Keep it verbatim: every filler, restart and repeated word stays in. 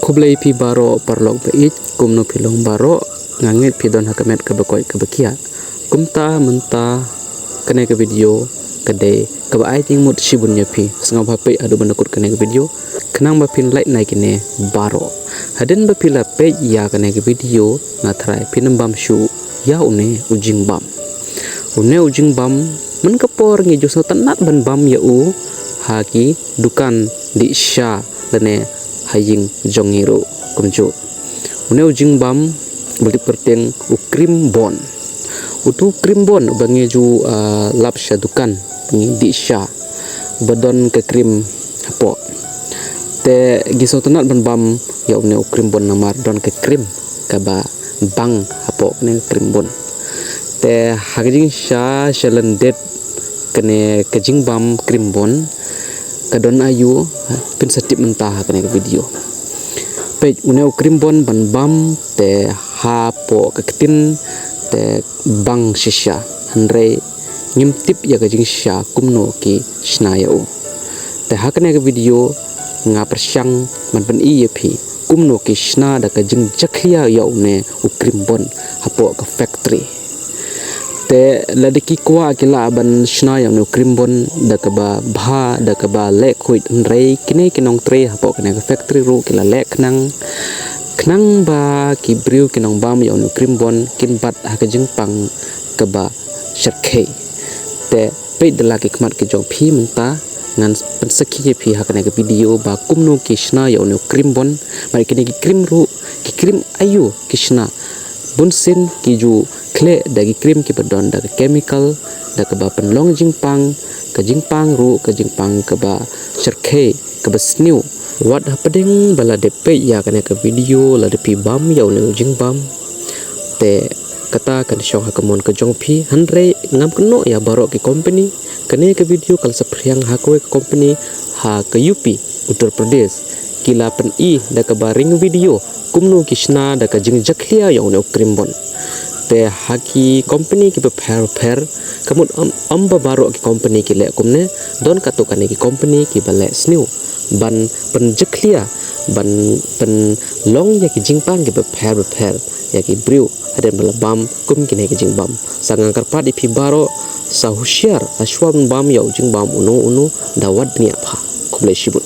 Khublei phi baroh paralok ba ïeit, kumno phi long baroh? Nga ngeit phi don ha ka met kaba koit kaba khiah. Kumta mynta kane ka video ka dei kaba ai jingmut shibun ïa phi. Sngewbha peit haduh ban da kut kane ka video khnang ba phin lait na kine baroh. Hadien ba phi la peit ïa kane ka video, nga tharai phin ym bam shuh ïa une u jingbam. Une u jingbam, man ka por ngi ju sngewtynnat ban bam ïa u ha ki dukan dih sha lane ha ïing jong ngi ruh kumjuh. Une u jingbam ba la tip kyrteng u Krimbon. Utu u Krimbon uba ngi ju, ah, lap sha dukan, ngi dih sha, ba don ka krim hapoh. Te ngi sngewtynnat ban bam ïa une u Krimbon namar don ka krim kaba bang hapoh kane ka Krimbon. Te ha ka jingshisha sha lyndet kane ka jingbam Krimbon ka don aïu, phin sa tip mynta ha kane ka video. Peit, une u Krimbon ban bam te hapoh ka ktien te bang shisha, hynrei ngim tip ïa ka jingshisha kumno ki shna ïa u. Te ha kane ka video nga pyrshang ban pyni ïa phi kumno ki shna da ka jingjakhlia ïa une u Krimbon hapoh ka factory. Te lada ki kwah ki lah ban shna ïa une u Krimbon da kaba bha, da kaba leh khuid, hynrei kine ki nongtrei hapoh kane ka factory ruh ki la leh khnang, khnang ba ki briew ki nongbam ïa une u Krimbon kin bat ha ka jingpang kaba shyrkhei. Te peit da la ki khmat ki jong phi mynta, ngan pynsakhi ïa phi ha kane ka video ba kumno ki shna ïa une u Krimbon, bad kine ki krim ruh, ki krim aïu ki shna. Bunsien ki ju khleh da ki krim kiba don da ka chemical, da kaba pynlong jingpang, ka jingpang ruh ka jingpang kaba shyrkhei, kaba sniew. Wat hapdeng ba la dep peit ïa kane ka video lada phi bam ïa une u jingbam, te kata kan shong ha ka mon ka jong phi, hynrei ngam kynnoh ïa baroh ki company. Kane ka video ka la saphriang ha kawei ka company ha ka U P, Uttar Pradesh. Ki la pyni da kaba ring video kumno ki shna da ka jingjakhlia ïa une u Krimbon. Te ha ki company kiba pher pher, ka mut ym, ym ba baroh ki company ki leh kumne, don katto katne ki company kiba leh sniew ban pynjakhlia, ban pynlong ïa ki jingpang kiba pher ba pher ïa ki briew hadien ba la bam kum kine ki jingbam. Sa nga kyrpad ïa phi baroh, sa husiar, sa shuwa ban bam ïa u jingbam uno uno, da wat bniah bha. Khublei shibun.